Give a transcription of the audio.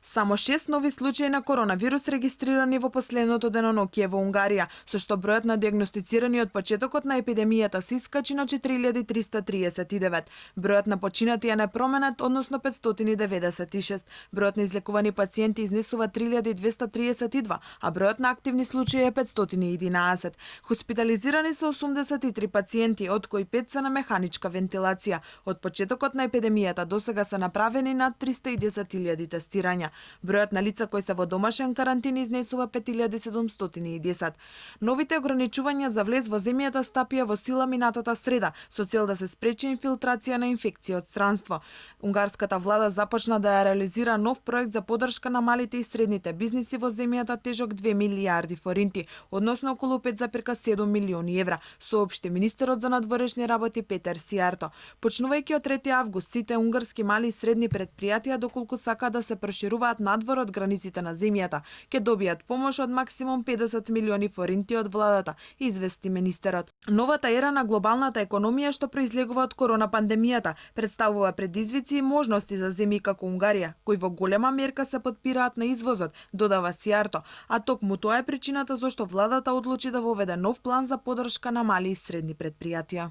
Само 6 нови случаи на коронавирус регистрирани во последното денонокие во Унгарија, со што бројот на диагностицирани од почетокот на епидемијата се искачи на 4339. Бројот на починати е непроменет, односно 596. Бројот на излекувани пациенти изнесува 3232, а бројот на активни случаи е 511. Хоспитализирани се 83 пациенти, од кои 5 се на механичка вентилација. Од почетокот на епидемијата досега се направени над 310.000 тестирања. Бројот на лица кои се во домашен карантин изнесува 5710. Новите ограничувања за влез во земјата стапија во сила минатата среда, со цел да се спречи инфилтрација на инфекција од странство. Унгарската влада започна да ја реализира нов проект за поддршка на малите и средните бизниси во земјата тежок 2 милијарди форинти, односно околу 5,7 милиони евра, соопшти министерот за надворешни работи Петер Сијарто. Почнувајќи од 3 август, сите унгарски мали и средни предпријатија, доколку сакаат да се прошируваат надвор од границите на земјата, ќе добијат помош од максимум 50 милиони форинти од владата, извести министерот. Новата ера на глобалната економија што произлегува од корона пандемијата представува предизвици и можности за земји како Унгарија, кои во голема мерка се подпираат на извозот, додава Сијарто, а токму тоа е причината зашто владата одлучи да воведе нов план за поддршка на мали и средни предпријатија.